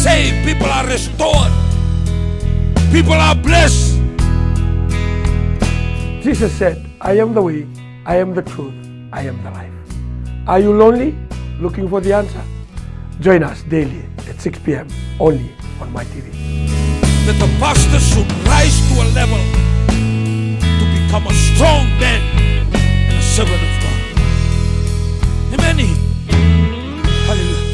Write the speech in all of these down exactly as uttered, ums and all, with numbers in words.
saved, people are restored, people are blessed. Jesus said, "I am the way, I am the truth, I am the life." Are you lonely, looking for the answer? Join us daily at six p.m. only on My T V. That the pastor should rise to a level to become a strong man and a servant of God. Amen. Hallelujah.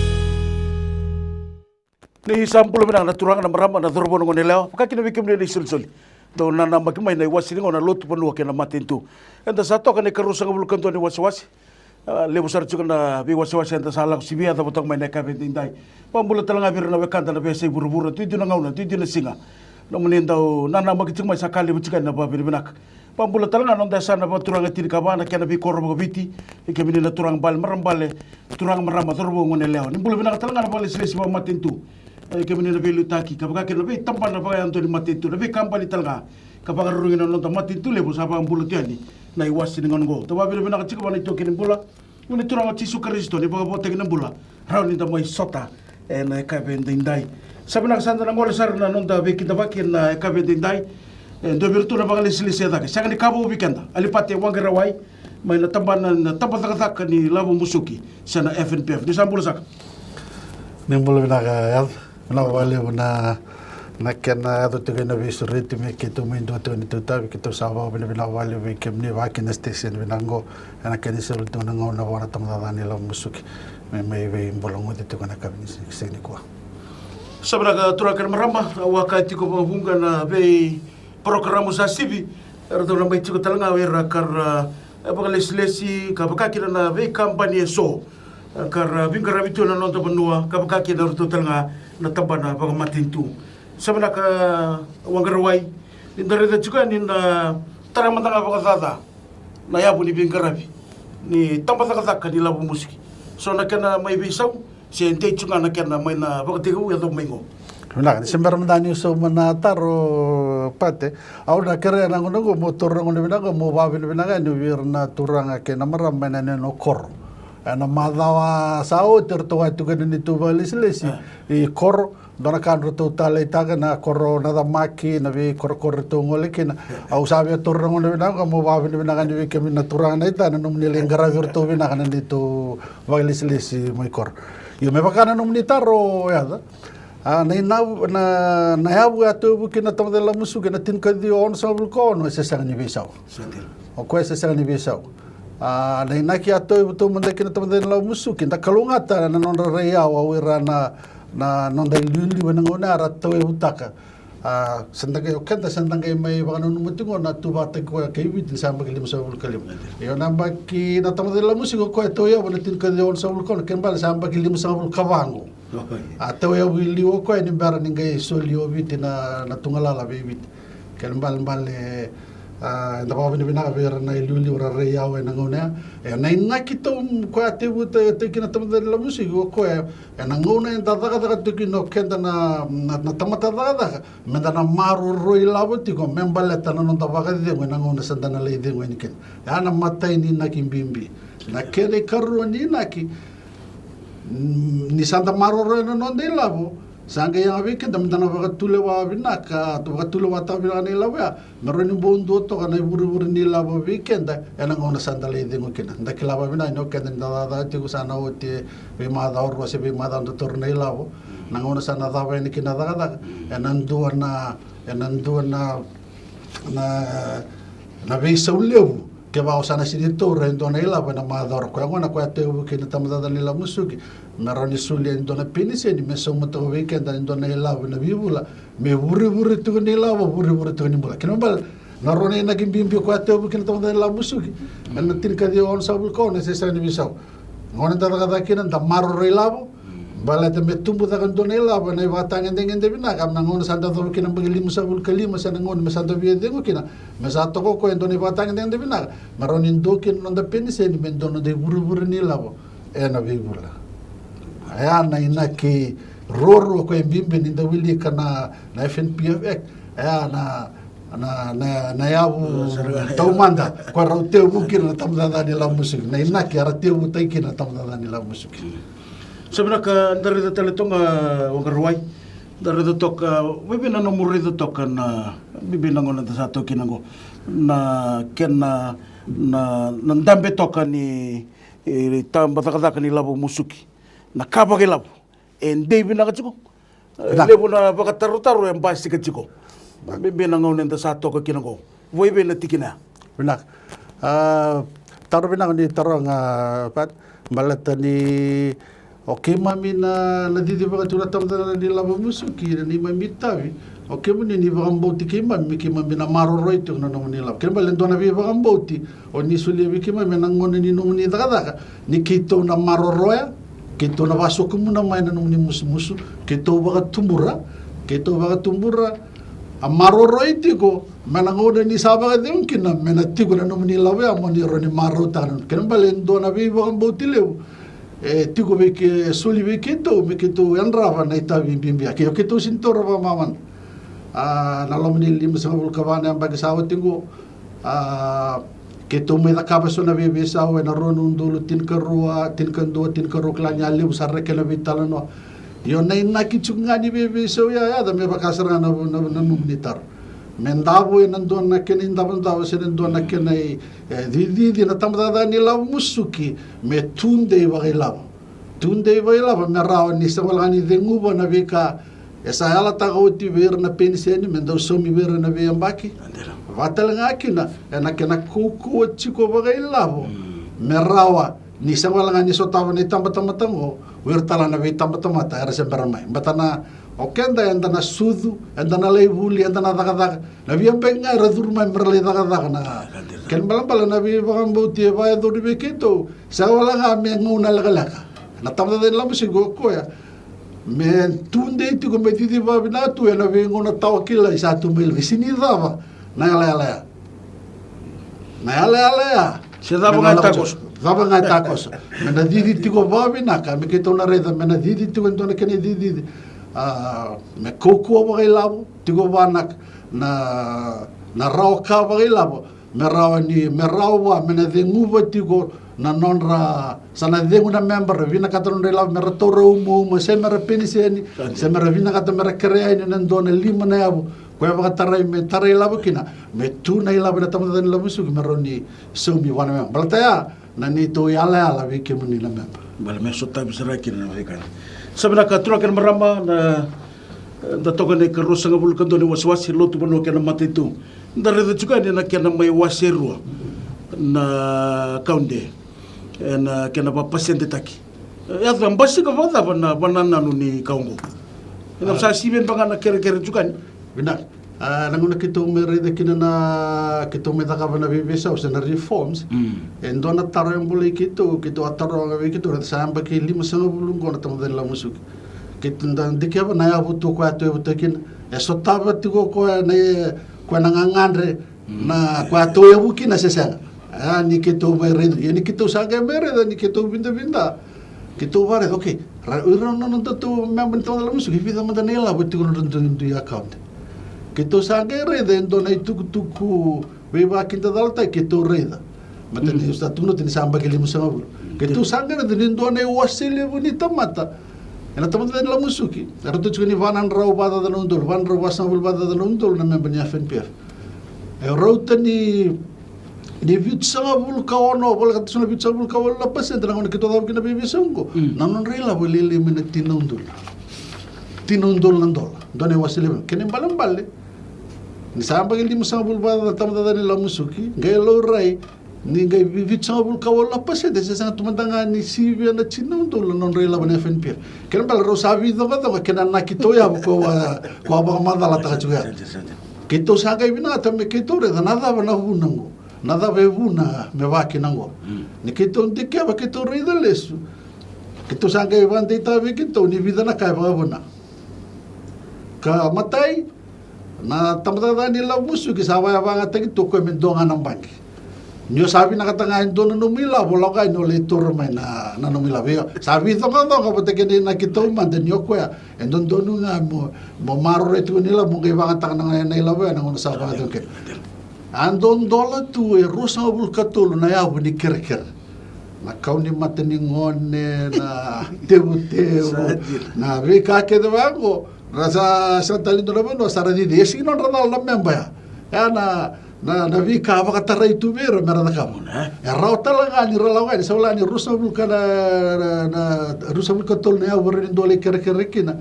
Ni sa bula vinaka na turaga, na marama, na cauravou, na goneyalewa, vaka kina vei kemuni na isolisoli dau nanamaki mai na iwase ni gauna, lotu, vanua kei na matanitu. Eda sa toka na ikaruasagavulu ka dua ni wasewase. A, levu sara tiko na veiwasewase eda sa lako sivia, yacova toka mai na yakavi edaidai. Vakabula tale ga vei ira na wekada na veiyasai vuravura, duidui na gauna, duidui na siga. Nomuni dau nanamaki tiko mai, sa ka levu tiko yani na vakavinavinaka. Vakabula tale ga na noda yasana vakaturaga e tinikava, na kena veikoro vakaviti, vei kemuni na turaga bale, marama bale, turaga, marama, cauravou, goneyalewa. Ni bula vinaka tale ga na vakalesilesi vakamatanitu, e, kemuni na veiliutaki, ka vaka kina na veitabana vakayadua ni matanitu, na veikabani tale ga ka vakarurugi na noda matanitu levu sa vakabula tu yani na iwase ni gauna oqo. Tou vakavinavinaka tiko vua na itaukei ni bula, na Gone Turaga o Jisu Karisito, na iVakavoutaki na bula, rawa ni da mai sota ena yakavi edaidai. Sa vinaka, sa da na gole sara na noda veikidavaki ena yakavi edaidai. E dua vei iratou na vakalesilesi e cake, sega ni ka vou vei keda, Alipate Waqarawai, mai na tabana, na tabacakacaka ni ilavo musuki, se na F N P F. Ni sa bula saka. Ni bula vinaka, yaco. Vinaka vakalevu na, na kena yaco tiko ena veisureti me keitou mai dua tiko ni tautavi. Keitou sa vakavinavinaka vakalevu vei kemuni, vaka kina na station vinaka oqo, ena kena isulu tiko na gauna vua na tabacakacaka ni ilavo musuki me mai veibulagoci tiko ena yakavi ni siga nikua. Sa vinaka turaga kei na marama, au a kaya tiko vakavuqa na vei porokaramu sa sivi, eratou na mai tiko tale ga o ira ka ra, e, vakalesilesi, ka vaka kina na veikabani eso, e, ka ra veiqaravi tu ena noda vanua, ka vaka kina eratou tale ga na tabana vakamatanitu. Sa vinaka, e, Waqarawai, ni da raica tiko yani na tara mada ga vakacaca na yavu ni veiqaravi ni tabacakacaka ni ilavo musuki. So na kena mai veisau, se dei tu ga na kena mai na vakatekivu e yaco mai oqo. Vinaka, ni se bera mada niu sauma na taro, Pate, au na kerea na gauna oqo mo taura na gauna vinaka mo vakavinavinaka yani vei ira na turaga kei na marama mai na neitou koro. Ena macawa sa oti eratou a tiko ena neitou vakalesilesi i koro. Dua na ka ratou taleitaka na koro na Nacamaki, na veikorokoro ratou gole kina. Au sa via taura na gauna vinaka mo vakavinavinaka yani vei kemuni na turaga na itana, nomuni lai qaravi iratou vinaka na neitou vakalesilesi mai koro. Io, me vaka na nomuni taro, yaca. A, na inavu, na, na yavu e a tauyavu kina na tabacakacaka ni ilavo musuki ena tinikaciwa onosagavulu ka ono, e se sega ni veisau. O koya e se sega ni veisau. A, na inaki e a tauyavu taumada kina na tabacakacaka ni ilavo musuki, da kalougata na nodra rai yawa o ira na, na noda iliuliu ena gauna ya era tauyavutaka. A, sa da qai, o keda sa da qai mai vakananuma tiko na tuvakataki koya kei Viti ni sa yabaki limasagavulu ka lima. Io, na yabaki, na tabacakacaka ni ilavo musuki o koya e tauyavu ena tinikaciwa onosagavulu ka ono, kena ibalebale sa yabaki limasagavulu ka va oqo. A tauyavu i liu o koya ni bera ni qai soli o Viti na, na tugalala vei Viti. Kena ibalebale, a, eda vakavinavinaka vei ira na iliuliu ra rai yawa ena gauna ya. E, na inaki tau koya a tauyavu tiko kina na tabacakacaka ni ilavo musuki o koya, ena gauna eda cakacaka tiko kina o keda na, na, na tamata cakacaka, meda na maroroi ilavo tiko me baleta na noda vakacegu ena gauna sa da na lai cegu yani kina. Ya na imatai ni inaki bibi. Na kena ikarua ni inaki, mm, ni sa da maroroya na noda ilavo, sa qai yaga vei keda meda na vakatulewa vinaka, vakatulewataka vinaka na ilavo ya, me rawa ni bau dua toka na ivurevure ni ilavo vei keda ena gauna sa da lai cegu kina. Da kila vakavinaka ni o keda ni da cakacaka tiko sa na oti e veimacawa rua se veimacawa da taura na ilavo. Na gauna sa na cava yani kina na cakacaka, ena dua na, ena dua na, na, na veisau levu. Kevaka o sa na sega ni taura e dua na ilavo ena macawa, o koya gona o koya e tauyavu kina na tabacakacaka ni ilavo musuki, me rawa ni solia e dua na peniseni me sauma toka vei keda e dua na ilavo ena veivula, me vurevure tiko ni ilavo, vurevure tiko ni bula. Kena ibalebale, na rua na inaki bibi o koya e tauyavu kina na tabacakacaka ni ilavo musuki ena tinikaciwa onosagavulu ka ono, e se sega ni veisau. Gauna da cakacaka kina, da maroroi ilavo, baleta me tubu cake e dua na ilavo ena ivakatagedegede vinaka, me na gauna sa da yacova kina na yabaki limasagavulu ka lima se na gauna me sa da via cegu kina, me sa toka o koya e dua na ivakatagedegede vinaka, me rawa ni dua kina na noda peniseni me dua na noda ivurevure ni ilavo ena veivula. Oya na inaki ruarua o koya e bibi ni da wilika na, na F N P F Act. Oya na, na, na, na yavu taumada o koya rau tauyavu kina na tabacakacaka ni ilavo musuki. Na inaki era tauyavutaki kina na tabacakacaka ni ilavo musuki. Sa vinaka, da raica tale toka ga, Waqarawai. Da raica toka, vei na nomu raica toka na bibi na gauna da sa toka kina qo. Na kena, na, na dabe toka ni e, taba cakacaka ni lavo musuki. Na ka vakailavo. E dei vinaka tiko. E, levu na vakatarotaro e basika tiko. Bibi na gauna da sa toka kina qo. Vei vei na tikina ya. Vinaka. A, taro vinaka ni taroga, Pat. Baleta ni o keimami na, na cici vaka tiko na tamata ni lavo musuki, na neimami itavi. O kemuni ni vakabauti keimami, keimami na maroroi tiko na nomuni lavo. Kena bale dua na veivakabauti, o ni solia vei keimami ena gauna ni nomuni cakacaka, ni keitou na maroroya, keitou na vasokumuna mai na nomuni musumusu, keitou vakatubura, keitou vakatubura, a maroroi tiko, mai na gauna ni sa vakacegu kina, me na tiko na nomuni lavo ya, mo ni rawa ni marautaka na, kena bale dua na veivakabauti levu. E tiko vei ke, e soli vei keitou, me keitou yadrava na itavi bibi ya. Ke, keitou sini taura vakamamada. A, na loma ni lima sagavulu ka va na yabaki sa oti qo. A, keitou mai cakava so na veiveisau ena rua na udolu tinikarua, tinikadua, tinikarua, kila ni a levu sara na kena veitalanoa. Io na inaki tiko ga ni veiveisau ya, yaca me vaka sara ga na, na, na nomuni taro. Me davo ena dua na kena idavadava, se na dua na kena i, e, cicici na tabacakacaka ni lavo musuki, me tudei vakailavo. Tudei vakailavo, me rawa ni sega wale ga ni ceguva na veika e sa yalataka oti vei ira na peniseni, me dau saumi vei ira na veiyabaki. Dina. Vakatale ga kina, ena kena kaukauwa tiko vakailavo. Mm. Me rawa ni sega wale ga ni sotava na itabatamata qo, o ira tale na veitabatamata era se bera mai. Baleta na, o keda eda na sucu, eda na lai vuli, eda na cakacaka. Na veiyabaki ga era curu mai me ra lai cakacaka na. Dina. Kena balebale na veivakabauti e vakayacori vei keitou, sega wale ga me gauna lekaleka. Na tabacakacaka ni lavo musuki o koya, me tudei tiko me cici vakavinaka tu ena veigauna tawa kilai sa tu mai liu. Sini cava na yalayala ya. Na yalayala ya. Se cava ga e takoso. Cava ga e takoso. Me na cici tiko vakavinaka, me keitou na raica, me na cici tiko e dua na kena icicici. A, me kaukauwa vakailavo, tiko vua na, na, na rawa ka vakailavo. Me rawa ni, me rawa vua, me na ceguva tiko na nodra, sa na cegu na meba, ra vinakata nodra ilavo, me ra taura umauma, se me ra peniseni, se me ra vinakata me ra kerea yani na dua na lima na yavu, koya vakatarai me tarai ilavo kina, me tu na ilavo ena tabacakacaka ni lavo musuki, me rawa ni saumi vua na meba. Baleta ya, na neitou yalayala vei kemuni na meba. Bale me sotavi sara kina na veika. Sa vinaka turaga kei na marama, na, da toka na ikarua sagavulu ka dua ni wasewase, lotu, vanua kei na matanitu. Da raica tiko yani na kena mai wase rua na kaude, ena kena vakapasedetaki. E, yaco, basika vakacava na vakanananu ni ka oqo? Ena sa sivi yani vaka na kerekere tiko yani. Vinaka. A, na gauna keitou mai raica kina na, keitou mai cakava na veiveisau se na reforms. Mm. E dua na taro e bolei keitou, keitou a taroga vei keitou, raica sa yabaki limasagavulu qo na tabacakacaka ni lavo musuki. Keitou da dikeva na yavu tu koya tu e vuta kina. E sotava tiko koya na, e, koya na gagadre, na koya tou yavu kina se sega. A, ni keitou mai raica, ia ni keitou sa qai mai raica, ni keitou vidavida. Keitou vakaraica, okay, ra, o ira na nodatou meba ni tabacakacaka ni lavo musuki, e vica mada na ilavo e tiko na nodratou dui account. Keitou sa qai raica e dua na itukutuku veivakakidacalataki keitou raica. Matani sa tukuna oti ni sa yabaki limasagavulu. Keitou sa qai raica ni dua na iwase levu ni tamata ena tabacakacaka ni lavo musuki, eratou tiko ni va na drau vakacaca na udolu, va na drau vasagavulu vakacaca na udolu na meba ni F N P F. E rauta ni, ni vitusagavulu ka ono, voleka tu na vitusagavulu ka walu na pasede na gauna keitou cakava kina veiveisau oqo. Mm. Na nodra ilavo e lailai mai na tini na udolu. Tini na udolu na dola. Dua na iwase levu. Kena ibalebale, ni sa yabaki limasagavulu vakacaca na tabacakacaka ni lavo musuki, qai laurai ni qai vi, vitusagavulu ka walu na pasede, se sega tu mada ga ni sivia na tini na udolu na nodra ilavo na F N P F. Kena bale rau sa vicoqacoqa kei na naki tauyavu ko a, ko a vakamacalataka tiko ya. Keitou sa qai vinakata me keitou raica na cava na vuna oqo. Na cava e vuna me vaka kina oqo. Mm. Ni keitou dikeva, keitou raica lesu. Keitou sa qai vakadeitaka vei keitou ni vica na ka e vakavuna. Ka matai, na tabacakacaka ni lavo musuki sa vakayavagataki tu o koya me dua ga na baqe. Ni o sa vinakata ga e dua na nomu ilavo, lako yani o lai taura mai na, na nomu ilavo. Io, sa vicoqacoqa vata kei na inaki taumada ni o koya e dodonu ga mo, mo maroroi tiko na ilavo, mo qai vakayagataka na, na ilavo ya na gauna sa vakacegu kina. A dodola tu e ruasagavulu ka tolu na yavu ni kerekere. Na kau ni mata ni gone, na tevutevu, na veika kece vaqo. Ra sa sega tale ni dua na vanua sa ra cici. E sega ni nodra cala na memba ya. Ya na, na, na veika vakatarai tu vei ira me ra cakava. E rawa tale ga ni ra lako yani, sa wale ni ruasagavulu ka na, na, na, ruasagavulu ka tolu na yavu e rawa ni dua lai kerekere kina.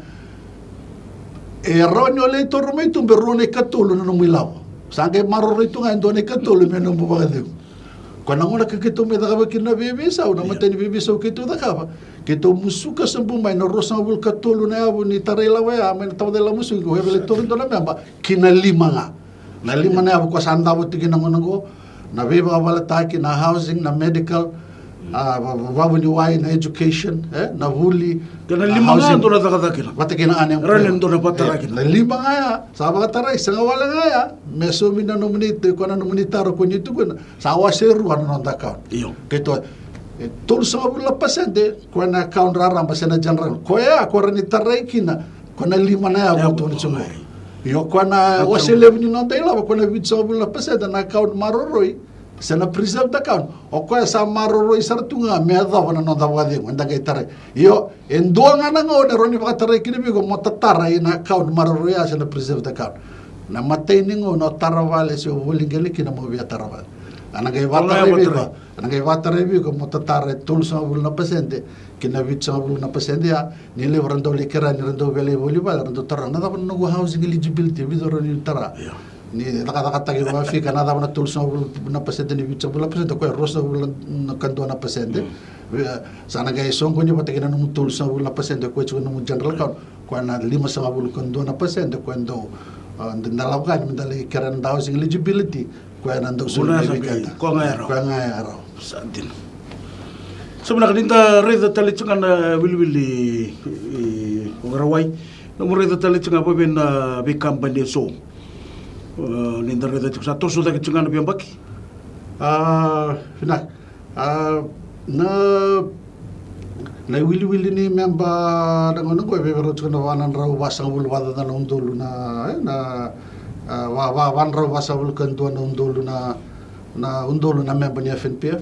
E rawa ni o lai toro mai tu me rua na ikatolu na nomu ilavo. Sa qai maroroi tu ga e dua na ikatolu me nomu vakacegu. Koya na gauna ka keitou mai cakava kina na veiveisau, na matai ni veiveisau keitou cakava, keitou musuka sobu mai na ruasagavulu ka tolu na yavu ni tarai lavo ya mai na tamata ilavo musuki, o yau via lai toro e dua na memba, ki na lima ga. Na lima na yavu koya sa davo tiko kina na gauna oqo, na veivakavaletaki, na housing, na medical, a, va-, va-, vavuniwai, na education, e, na vuli, kei na lima ga housing, dua na cakacaka kina. Vata kei na unemployment. Rawa ni dua na vakatarai kina. Na lima ga ya sa vakatarai, sega wale ga ya me saumi na nomuni, koya na nomuni taro ko ni tukuna. Sa wase rua na noda account. Io. Keitou, e, tolusagavulu na pasede koya na account raraba se na general. Koya, koya rawa ni tarai kina koya na lima na yavu. Yavu. Tukuna tiko mai. Io, koya na wase levu ni noda ilavo, koya na vitusagavulu na pasede na account maroroi se na preserved account. O koya sa maroroi sara tu ga me yacova na noda vakacegu, eda qai tarai. Io, e dua ga na gauna e rawa ni vakatarai kina vei iko mo tatara ina account maroroi ya se na preserved account. Na matai ni gauna o tara vale se o voli qele kina mo via tara vale. A na qai vakatarai vei iko. A na qai vakatarai vei iko mo tatara e tolusagavulu na pasede ki na vitusagavulu na pasede ya, ni levu ra dau lai kerea ni ra dau via lai voli vale, ra dau tara na cava na noqu housing eligibility, vica rawa ni tara. Io. Ni cakacakataki vakafika, na cava na tolusagavulu na pasede ni vitusagavulu na pasede, koya ruasagavulu ka dua na pasede. Vei-, sa na qai soqoni vata kei na nomu tolusagavulu na pasede koya tiko na nomu general account, koya na limasagavulu ka dua na pasede koya dau, a, da, da lako yani me da lai kerea na housing eligibility, koya na dau soli mai vei keda. Koya ga ya rawa. Koya ga ya rawa. Sa dina. Sa vinaka ni da raica tale tiko ga na wiliwili, e, o Qarawai. Nomu raica tale tiko ga vavei na veikabani eso. E, ni da raica tiko sa toso cake tiko ga na veiyabaki. A, vinaka. A, na, na iwiliwili ni memba na gauna oqo e veiveirau tiko na va na drau vasagavulu vakacaca na udolu na, e, na, a, va, va, va na drau vasagavulu ka dua na udolu na, na udolu na memba ni F N P F.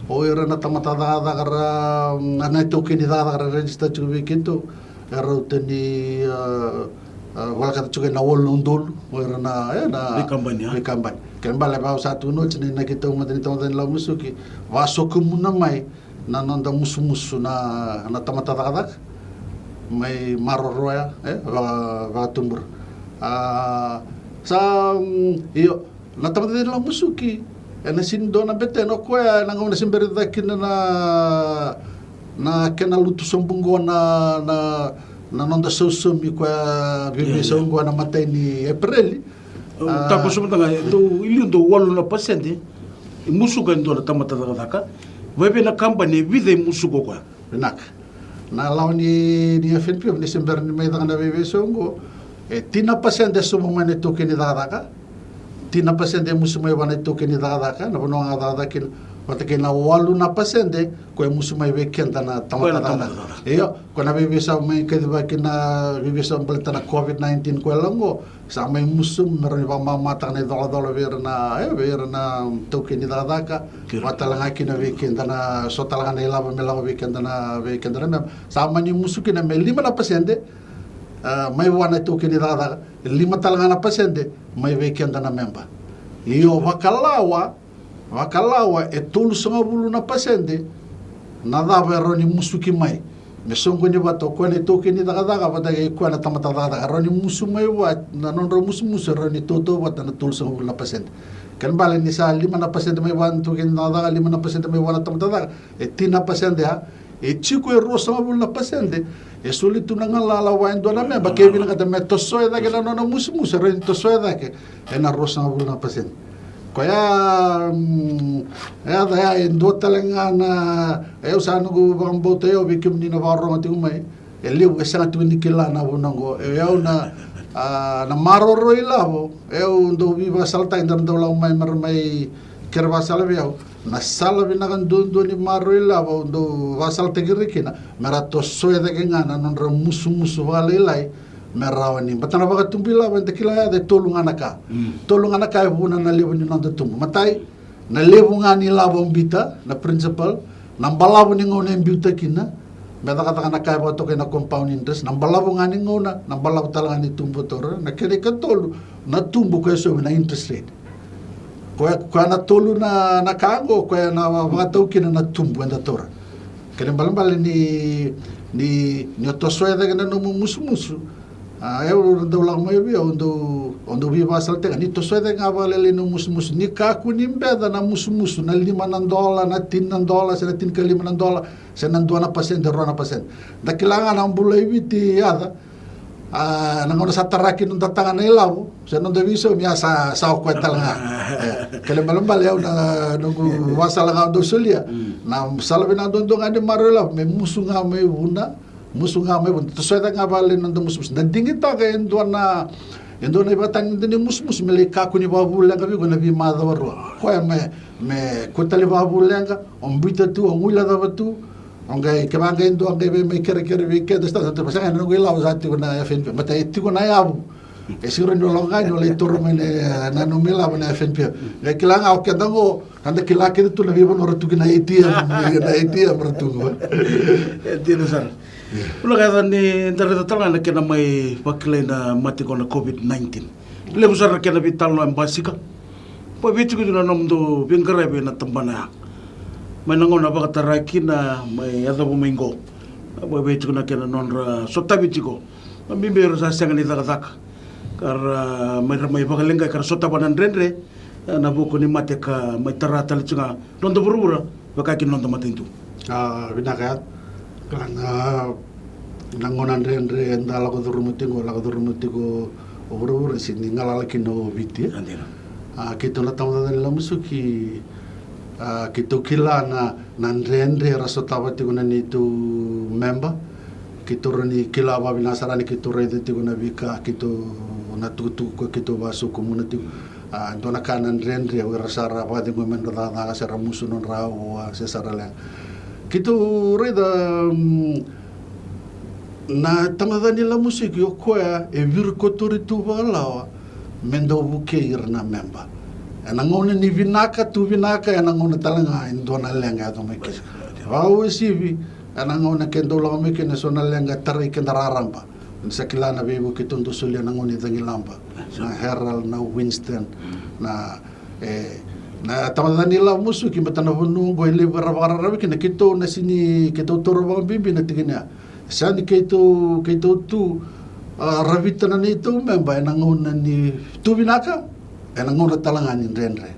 O ira na tamata cakacaka ra, na, na itaukei ni cakacaka ra register tiko vei keitou, e rauta ni, a, a, volekata tiko ena walu na udolu o ira na, e, na veikabani, a? Veikabani. Kena ibalebale vaka au sa tukuna oti, na inaki taumada ni tamata ni lavo musuki, vasokumuna mai na noda musumusu na, na tamata cakacaka mai maroroya, e, va, vakatubura. A, sa, mm, io, na tamata ni lavo musuki, ena sega ni dua na betena o koya, ena gauna se bera cake kina na, na kena lutu sobu oqo na, na, na noda sausaumi koya veiveisau oqo ena matai ni Epereli. Au, a, takoso mada ga, e dau, i liu dau walu na pasede e musuka e dua na tamata cakacaka. Vavei na kabani e vica e musuka o koya? Vinaka. Na lawa ni, ni F N P F ni se bera ni mai caka na veiveisau oqo, e tini na pasede e sobu mai na itaukei ni cakacaka, tini na pasede e musu mai vua na itaukei ni cakacaka na vanua ga cakacaka kina, vata kei na walu na pasede koya e musu mai vei keda na tamata cakacaka. Io, koya na veiveisau mai kacivaki na veiveisau baleta na COVID nineteen koya lako oqo. Sa mai musu me rawa ni vakamamadataka na icolacola vei ira na, e, vei ira na taukei ni cakacaka. Vaka tale ga kina vei keda na so tale ga na ilavo me lako vei keda na, vei keda na memba. Sa mani musu kina me lima na pasede, e, mai vua na taukei ni cakacaka, lima tale ga na pasede mai vei keda na memba. Io, vakalawa, vakalawa e tolusagavulu na pasede na cava e rawa ni musuki mai me soqoni vata o koya na itaukei ni cakacaka vata kei koya na tamata cakacaka. E rawa ni musu mai vua, na nodrau musumusu e rawa ni tautauvata na tolusagavulu na pasede. Kena ibalebale ni sa lima na pasede mai vua na itaukei ni cakacaka, lima na pasede mai vua na tamata cakacaka, e tini na pasede ya e tiko e ruasagavulu na pasede e soli tu na galala vua e dua na memba, ke vinakata me tosoya cake na nona musumusu, e rawa ni tosoya cake ena ruasagavulu na pasede. Koya, mm, e yaca ya e dua tale ga na, e, au sa noqu vakabauta, e, au vei kemuni na vakarorogo tiko mai, e levu e sega tiko ni kila na vuna oqo. E, au na, a, na maroroi lavo, e, au dau veivakasalataki, da dau lako mai me ra mai kere vakasala vei au. Na sala vinaka duadua ni maroroi lavo au dau vakasalataki ira kina me ra tosoya cake ga na nodra musumusu vakalailai, me rawa ni, baleta na vakatubu ilavo eda kila, e yaca e tolu ga na ka. Mm. Tolu ga na ka e vuna na levu ni noda tubu. Matai, na levu ga ni lavo o biuta, na principal, na balavu ni gauna e biuta kina, me cakacaka na ka e vakatokai na compound interest, na balavu ga ni gauna, na balavu tale ga ni tubu o taura. Na kena ikatolu, na tubu koya e saumi na interest rate. Koya, koya na tolu na, na ka oqo, koya na vakatau kina na tubu eda taura. Kena ibalebale ni, ni, ni o tosoya cake na nomu musumusu. A, e, au dau lako mai vei au, au dau, au dau veivakasalataka. Ni tosoya cake ga vakalailai na musumusu. Ni kakua ni beca na musumusu na lima na dola, na tini na dola, se na tinikalima na dola, se na dua na pasede, rua na pasede. Da kila ga na bula i Viti yaca. A, na gauna sa taraki noda taga na ilavo, se noda veisaumi, a, sa, sa o koya tale ga. E, kena ibalebale au na noqu vakasala ga au dau solia. Na sala vinaka duadua ga ni marau ilavo, me musu ga mai vuna, musu ga mai vuna. Tosoya cake ga vakalailai na noda musumusu. Da digitaka e dua na, e dua na ivakatagedegede ni musumusu me lai kakua ni vakavuleqa vei iko na veimacawa rua. Koya me, me kua tale vakavuleqa, o biuta tu, o guilecava tu, o qai, kevaka qai dua qai vei mai kerekere vei keda, sa, sa, sa, sa, na noqu ilavo sa tiko na F N P F. Baleta e tiko na yavu. E siro ni o lako ga ni o lai toro mai na, na nomu ilavo na F N P F. Qai kila ga o keda qo, ka da kila kece tu na veivanua ra tu kina A T M, na A T M ra tu qo. E dina sara. Vinaka, yaca ni da raica tale ga na kena mai vakilai na mate qo na COVID nineteen. Levu sara na kena veitalanoa e basika. Vakavei tiko na nomudou veiqaravi ena tabana ya. Mai na gauna vakatara kina, mai yacova mai qo. Vakavei tiko na kena nodra sotavi tiko na bibi era sa sega ni cakacaka. Ka ra mai, ra mai vakaleqai, ka ra sotava na dredre, e, na vuku ni mate ka mai tara tale tiko ga noda vuravura, vaka kina noda matanitu. A, vinaka ya. Ka na, na gauna dredre eda lako curuma tiko, lako curuma tiko o vuravura, sega ni galala kina o Viti, e? A, dina. A, keitou na tabacakacaka ni iLavo Musuki, a, keitou kila na, na dredre era sotava tiko na neitou memba. Keitou rawa ni kila vakavinaka sara ni keitou raica tiko na veika keitou na tukutuku, keitou vakasokumuna tiko. A, dua na ka na dredre o ira sa ra vakacegui mai na nodra cakacaka, se ra musu nodra auwa, se sa ra leqa. Keitou raica, mm, na tabacakacaka ni iLavo Musuki o koya e virikotori tu vakalawa me dau vukei ira na memba. Ena gauna ni vinaka, tu vinaka, ena gauna tale ga e dua na leqa e yaco mai kina. Vakauasivi, ena gauna ke dau lako mai kina eso na leqa e tarai keda raraba. Ni sa kila na veivuke keitou dau solia na gauna ni cagilaba, na Herald, na Winston, na, e, na tabacakacaka ni iLavo Musuki, baleta na vanua oqo e levu era vakararavi kina. Keitou na sega ni, keitou taura vakabibi na tikina ya. Sa ni keitou, keitou tu, a, ravita na neitou memba ena gauna ni tu vinaka, ena gauna tale ga ni dredre.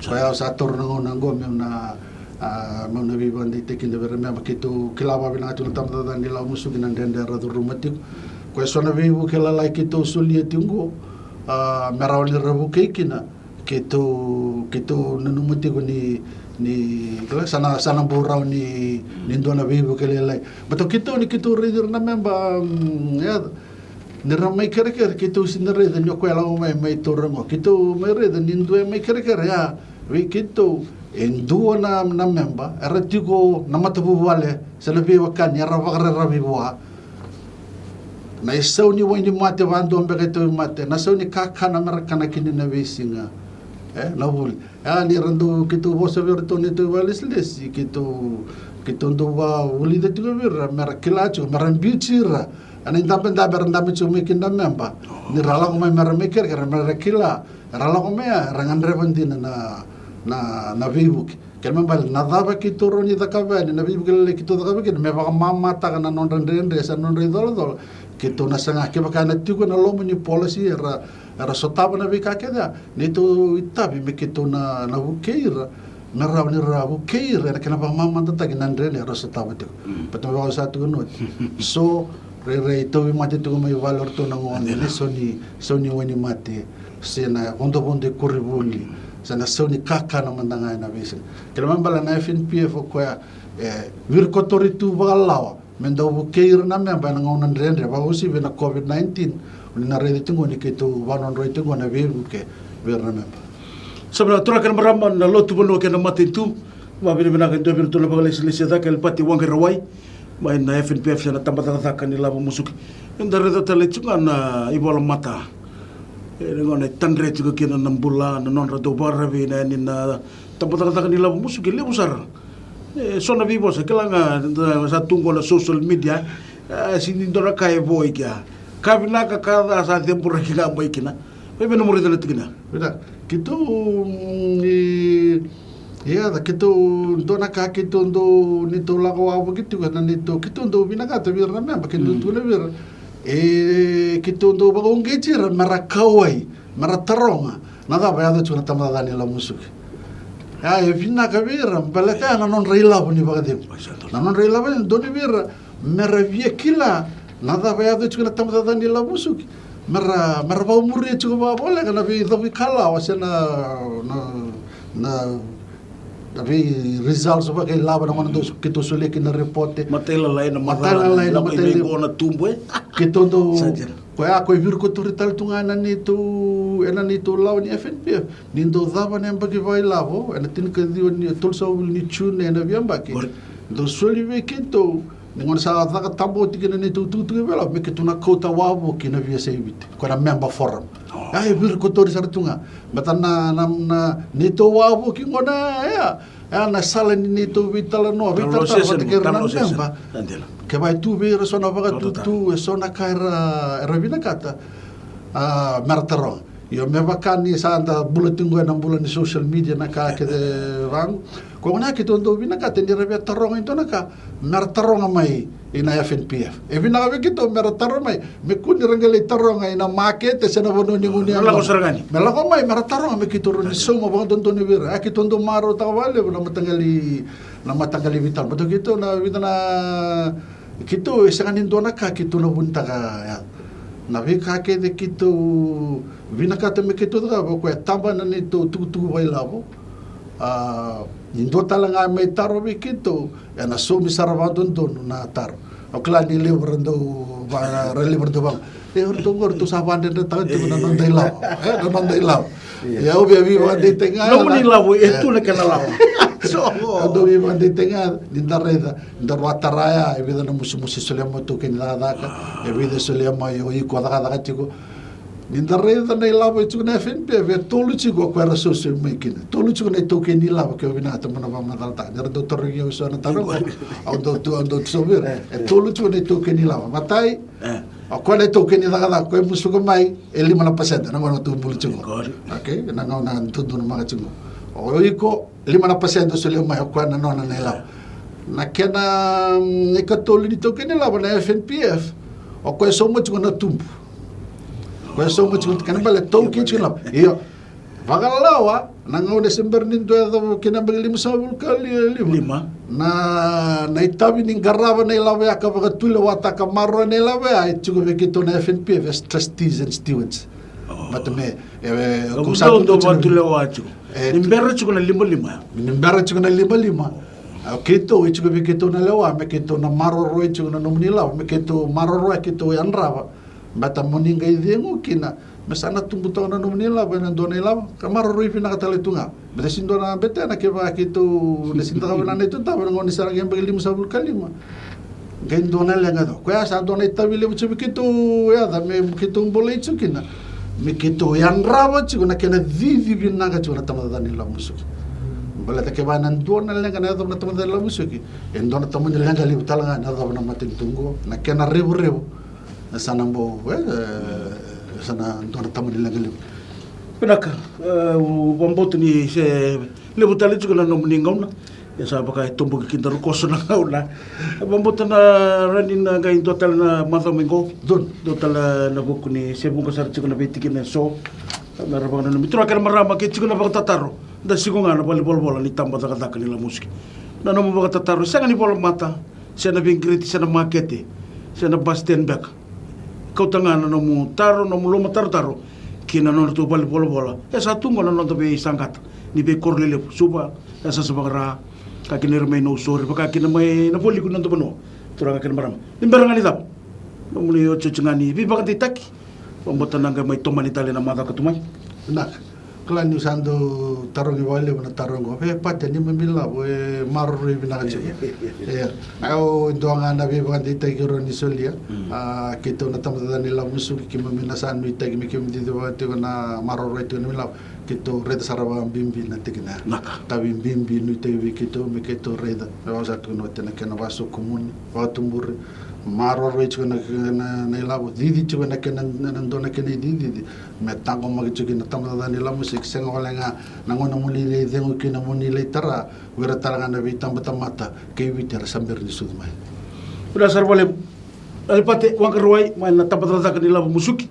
Koya au sa taura na gauna oqo meu na, a, meu na veivakadeitaki kina vei ira na memba. Keitou kila vakavinaka tiko na tabacakacaka ni iLavo Musuki na dredre era curuma tiko. Koya eso na veivuke lalai keitou solia tiko oqo, a, me rawa ni ra vukei kina. Keitou, keitou nanuma tiko ni, ni, kila, sa na, sa na bau rawa ni, ni dua na veivuke lailai. Baleta o keitou ni keitou raici ira na memba, mm, ya, ni ra mai kerekere, keitou sega ni raica ni o koya e lako mai, mai taura qo. Keitou mai raica ni dua e mai kerekere ya vei keitou, e dua na, na memba era tiko na matavuvale se na veiwekani era vakararavi vua. Na isau ni wainimate, vadua beka e tauvimate, na sau ni kakana me ra kana kina ena veisiga. E, na vuli. E, ni ra dau, keitou vosa vei iratou na neitou vakalesilesi, keitou, keitou dau vakavulica tiko vei ira me ra kila tiko, me ra biuti ira ena idabedabe era dabe tiko mai kina na memba. Ni ra lako mai me ra mai kerekere, me ra kila, era lako mai ya era gadreva dina na, na, na veivuke. Kena ibalebale, na cava keitou rawa ni cakava yani, na veivuke lailai keitou cakava kina me vakamamataka na nodra dredre se na nodra icolacola. Keitou na saga, kevaka ena tiko ena loma ni policy era, era sotava na veika kece ya, neitou itavi me keitou na, na vukei ira, me rawa ni ra vukei ira ena kena vakamamadataki na dredre era sotava tiko. Mm. Baleta me vaka au sa tukuna oti, so rairai tauvimate tiko mai vale o ratou na gone, ni sau ni, sau ni wainimate, se na vodovodo e koronivuli, se na sau ni kakana mada ga ena veisiga. Kena ibalebale na F N P F o koya e virikotori tu vakalawa me dau vukei ira na memba ena gauna dredre, vakauasivi ena COVID nineteen. O ni na raica tiko ni keitou vakadrodroi tiko na veivuke vei ira na memba. Sa vinaka turaga kei na marama, na lotu, vanua kei na matanitu. Vakavinavinaka e dua vei iratou na vakalesilesi e cake, Elipati Waqairawai, mai na F N P F se na tabacakacaka ni iLavo Musuki. Eda raica tale tiko ga na ivolamata. E, na gauna e tadre tiko kina na bula, na nodra dau vakararavi na, yani na tabacakacaka ni iLavo Musuki, levu sara E so na veivosa, kila ga da sa tu qo na social media, e, sega ni dua na ka e vo i kea. Ka vinaka ka ca sa ceburaki ga mai kina. Vei vei na muri tale tikina. Vinaka. Keitou, mm, i, ia, da keitou dua na ka keitou dau, ni tou lako wavoki tiko, na ni tou, keitou dau vinakata vei ira na memba, keitou tukuna vei ira. E, keitou dau vakauqeti ira, me ra kauwai, me ra taroga. Na cava e yaco tiko na tabacakacaka ni ilavo musuki. Ia, e vinaka vei ira, baleta ya na nodra ilavo ni vakacegu. Na nodra ilavo ni dodonu vei ira, me ra via kila na cava e yaco tiko na tabacakacaka ni ilavo musuki. Me ra, me ra vakamuria tiko vakavoleka na veicavuikalawa se na, na, na, na vei results vakailavo na gauna dau keitou solia kina repote. Matailalai na matailalai na matailalai. Lako i vei qo na tubu e. Keitou dau, koya ko e virikotori tale tu ga ena neitou, ena neitou lawa ni F N P F. Ni dau cava na yabaki vakailavo, ena tinikaciwa ni, tolusagavulu ni June ena veiyabaki. Dau soli vei keitou, ni gauna sa caka taba oti kina neitou tukutuku vakailavo, me keitou na kauta wavoki na V S A Viti, ko na member forum. Ia, e virikotori sara tu ga. Baleta na, na, na neitou wavoki qo na, ia, ia na sala ni neitou veitalanoa, veitaratara vata kei ira na memba. Kevaka e tu vei ira so na vakatutu, e so na ka era, era vinakata, a, me ra taroga. Io, me vaka ni sa da bula tiko ena bula ni social media na ka kece vaqo. Ko gona keitou dau vinakata ni ra via taroga e dua na ka, me ra taroga mai ina F N P F. E vinaka vei keitou me ra taroga mai, me kua ni ra qai lai taroga ina makete se na vanua ni gunu yago. Me lako mai, me ra taroga me keitou rawa ni sauma vakadodonu vei ira. A keitou dau marautaka vakalevu na mataqali, na mataqali veitalanoa. Baleta keitou na vica na keitou e sega ni dua na ka keitou na vunitaka ya. Na veika kece keitou vinakata me keitou cakava, o koya e taba na neitou tukutuku vakailavo. A, ni dua tale ga me taro vei keitou, ena saumi sara vakadodonu na taro. Au kila ni levu ra dau va, ra levu ra dau vaka. E, o ratou qo, ratou sa vakadredretaka tiko na noda ilavo. E, na noda ilavo. Ia, au via veivakadeitaki ga. Nomuni ilavo, e tu na kena lavo. Au dau veivakadeitaki ga, ni da raica. Daru a tara ya, e vica na musumusu e solia mai, taukei ni cakacaka, e vica e solia mai o iko cakacaka tiko. Ni da raica na ilavo e tiko na F N P F, e tolu tiko o koya era sosomi mai kina. Tolu tiko na itaukei ni ilavo, ke o vinakata mo na vakamacalataka. Ni ra dau tarogi au eso na taro qo, au dau tu, au dau tu sobu ira. E tolu tiko na itaukei ni ilavo. Matai, o koya na itaukei ni cakacaka, o koya e musuka mai, e lima na pasede, na gauna tou bula tiko. Okay, na gauna tou donumaka tiko. O iko, lima na pasede o solia mai, o koya na nona na ilavo. Na kena, mm, ikatolu ni taukei ni ilavo na F N P F, o koya e sauma tiko na tubu. O koya e sauma tiko, kena ibalebale taukei tiko na ilavo. Io. Vakalawa, na gauna se bera ni dua e yacova kina yabaki limasagavulu ka li-, lima. Lima. Na, na itavi ni qarava na ilavo ya ka vakatulewataka, maroroya na ilavo ya, e tiko vei keitou na F N P F as trustees and stewards. Baleta me, e, e, ko sa tu tiko na, e, ni bera tiko na limalima. Ni bera tiko na limalima. A, keitou, e tiko vei keitou na lewa, me keitou na maroroya tiko na nomuni ilavo, me keitou maroroya, keitou yadrava. Baleta mo ni qai cegu kina, me sa na tubu toka na nomuni ilavo ena dua na ilavo, ka maroroi vinaka tale tu ga. Baleta sega ni dua na betena kevaka keitou, na sega ni caka vinaka na neitou tava, na gauna ni sa na qai yabaki limasagavulu ka lima. Qai dua na leqa tiko. Koya sa dua na itavi levu tiko me keitou yaca, me keitou bolei tiko kina. Me keitou yadrava tiko na kena cici vinaka tiko na tabacakacaka ni ilavo musuki. Baleta kevaka na dua na leqa na yacova na tabacakacaka ni ilavo musuki, e dua na tamani leqa levu tale ga na yacova na matanitu qo, na kena revurevu. E sa na bau, e, e, sa na dua na tamani leqa levu. Vinaka, e, au vakabauta ni se levu tale tiko na nomuni gauna. Ia sa vaka e toboki kedaru koso na gauna. Au vakabauta na rawa ni na qai dua tale na macawa mai qo. Dua tale na vuku ni se vuqa sara tiko na veitikina eso. Me ra vakananumi, turaga kei na marama, ke tiko na vakatataro, da siko ga na valenivolavola ni tabacakacaka ni ilavo musuki. Na nomu vakatataro, sega ni volamata, se na veiqiriti, se na makete, se na bus stand beka. Kauta ga na nomu taro, nomu lomatarotaro ki na nodratou valenivolavola. E sa tu qo na noda veisaqata ni veikoro lelevu, Suva, e sa sa vakara, ka kina ira mai Nausori, vaka kina mai na vualiku ni noda vanua. Turaga kei na marama, ni bera ga ni cava, nomuni otioti ga ni veivakadeitaki. Vakabauta na qai mai tomani tale na macawa ka tu mai. Vinaka. Kila niu sa dau tarogi vakalevu na taro oqo. E, Pate, neimami ilavo e maroroi vinaka tiko. Ia, au e dua ga na veivakadeitaki keirau ni solia. A, keitou na tabacakacaka ni ilavo musuki, keimami na sa nuitaki me keimami cicivaka tiko na maroroi tiko na ilavo. Keitou raica sara vakabibi na tikina ya. Naka. Tavi bibi nuitaki vei keitou me keitou raica. Me vaka sa tukuna oti na kena vakasokumuni, vakatuburi, maroroi tiko na, na, na ilavo, cici tiko na kena, na, na dua na kena icicici. Me taqomaki tiko kina na tabacakacaka ni ilavo musuki, sega wale ga na gauna mo ni lai cegu kina mo ni lai tara, o ira tale ga na veitabatamata kei Viti era sa bera ni sucu mai. Vinaka sara vakalevu. Lalai Pate Waqarawai, mai na tabacakacaka ni ilavo musuki.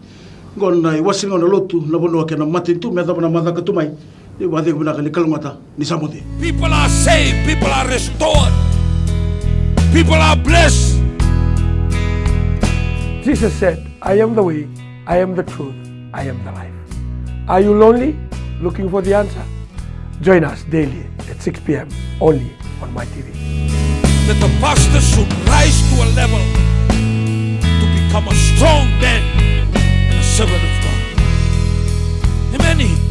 Qo na iwase ni gauna lotu, na vanua kei na matanitu, me yacova na macaka tu mai. Ni vakacegu vinaka ni kalougata, ni sa moce. People are saved, people are restored, people are blessed. Jesus said, "I am the way, I am the truth, I am the life." Are you lonely, looking for the answer? Join us daily at six p.m. only on My T V. That the pastor should rise to a level to become a strong man and a servant of God. Amen.